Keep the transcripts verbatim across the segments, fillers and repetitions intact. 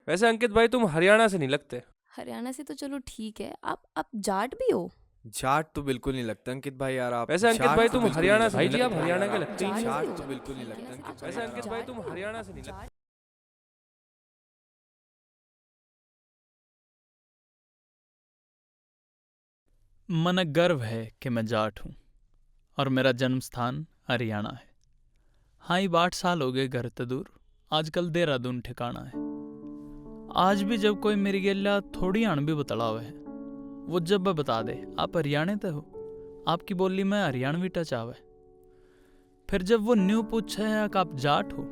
वैसे अंकित भाई, तुम हरियाणा से नहीं लगते। हरियाणा से तो चलो ठीक है, आप आप जाट भी हो? जाट तो बिल्कुल नहीं लगता अंकित भाई यार, आप वैसे अंकित जाट भाई, तो तुम बिल्कुल हरियाणा नहीं से भाई जी, लगता। आप हरियाणा के लगते ही नहीं। जाट तो बिल्कुल नहीं लगता अंकित भाई। वैसे अंकित भाई, तुम हरियाणा से नहीं लगते। मने गर्व है कि मैं जाट हूँ और मेरा जन्म स्थान हरियाणा है। हाँ, इब आठ साल हो गए घर ते दूर, आजकल देहरादून ठिकाणा है। आज भी जब कोई मेरी गेल्या थोड़ी हाण भी बतलावे है, वो जब भी बता दे, "आप हरियाणे ते हो?" आपकी बोली में हरियाणवी टच आवे। फिर जब वो न्यू पूछे है कि आप जाट हो,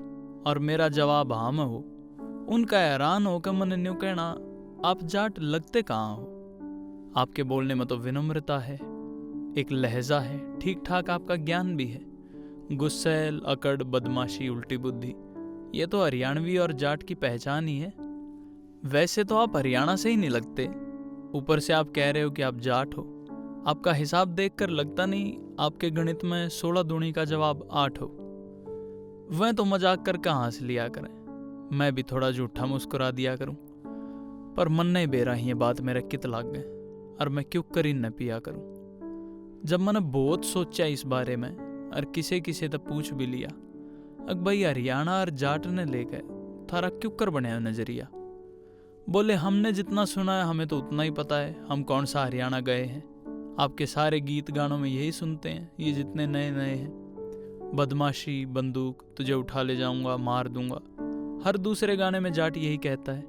और मेरा जवाब हाँ में हो, उनका हैरान होकर मने न्यू कहना, "आप जाट लगते कहाँ हो?" आपके बोलने में तो विनम्रता है, एक लहजा है, ठीक ठाक आपका ज्ञान भी है। गुस्सैल, अकड़, बदमाशी, उल्टी बुद्धि, ये तो हरियाणवी और जाट की पहचान ही है। वैसे तो आप हरियाणा से ही नहीं लगते, ऊपर से आप कह रहे हो कि आप जाट हो। आपका हिसाब देखकर लगता नहीं आपके गणित में सोलह दूनी का जवाब आठ हो। वह तो मजाक करके हंस लिया करें, मैं भी थोड़ा झूठा मुस्कुरा दिया करूं। पर मन्ने बेरा ही ये बात मेरे कित लाग गए, और मैं क्यूकर इन्ने पिया करूं। जब मैंने बहुत सोचा इस बारे में, और किसे किसे तै पूछ भी लिया, "अक भाई, हरियाणा और जाट ने लेके थारा क्यूकर बनया नजरिया?" बोले, "हमने जितना सुना है, हमें तो उतना ही पता है, हम कौन सा हरियाणा गए हैं। आपके सारे गीत गानों में यही सुनते हैं, ये जितने नए नए हैं। बदमाशी, बंदूक, तुझे उठा ले जाऊंगा, मार दूंगा। हर दूसरे गाने में जाट यही कहता है।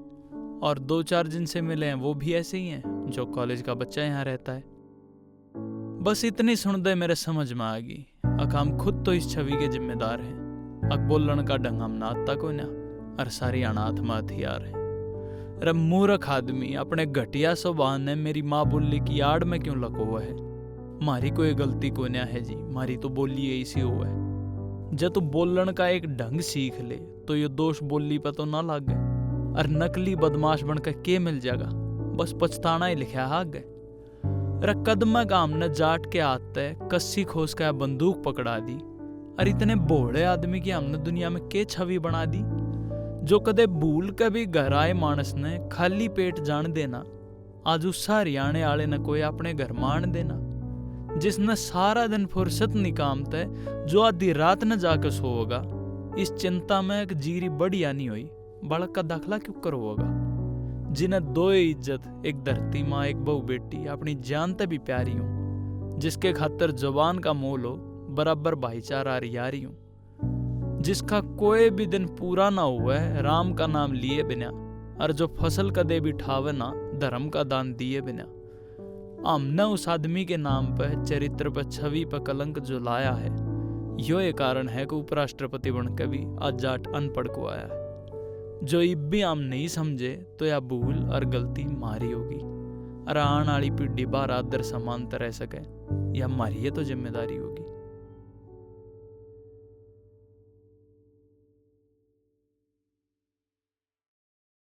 और दो चार जिनसे मिले हैं, वो भी ऐसे ही हैं, जो कॉलेज का बच्चा यहाँ रहता है।" बस इतनी सुनदे मेरे समझ में आ गई, अक हम खुद तो इस छवि के जिम्मेदार हैं। अक बोलण का ढंग हम नाता कोन्या, अर सारी अनाथ में हथियार है। रे मूर्ख आदमी, अपने घटिया स्वभाव ने मेरी माँ बोली की आड़ में क्यों लकोवा है? म्हारी कोई गलती कोन्या है जी, म्हारी तो बोली है इसी हो है। जब तू बोलण का एक ढंग सीख ले, तो यो दोष बोली पे तो ना लागे। अर नकली बदमाश बन के के मिल जाएगा? बस पछताना ही लिखा है आगे। रे कदमा का हमने जाट के हाथ तै कस्सी खोस के बंदूक पकड़ा दी। अर इतने भोले आदमी की हमने दुनिया में के छवि बना दी, जो कदे भूल के भी घर आए मानस ने खाली पेट जान देना। आज उस हरियाणे आले ने कोई अपने घर मान देना, जिसने सारा दिन फुर्सत नहीं काम तै, जो आधी रात ने जाके सोवेगा, इस चिंता में एक जीरी बढ़िया नहीं हुई। बालक का दाखला क्यों करवाओगा? जिन्हें दोए इज्जत, एक धरती माँ, एक बहू बेटी, अपनी जान ते भी प्यारी हूँ, जिसके खातर जबान का मोल हो, बराबर भाईचारा और यारी हूँ, जिसका कोई भी दिन पूरा ना हुआ है राम का नाम लिए बिना, और जो फसल कदे भी ठावे ना धर्म का दान दिए बिना। हमने उस आदमी के नाम पे, चरित्र पे, छवि पे कलंक जो लाया है, यो ये कारण है कि उपराष्ट्रपति बन के भी आज जाट अनपढ़ को आया है। जो इब भी हम नहीं समझे, तो या भूल और गलती म्हारी होगी, और आने वाली पीढ़ी बार आदर सम्मान ते रह सके, या म्हारी ये तो जिम्मेदारी होगी।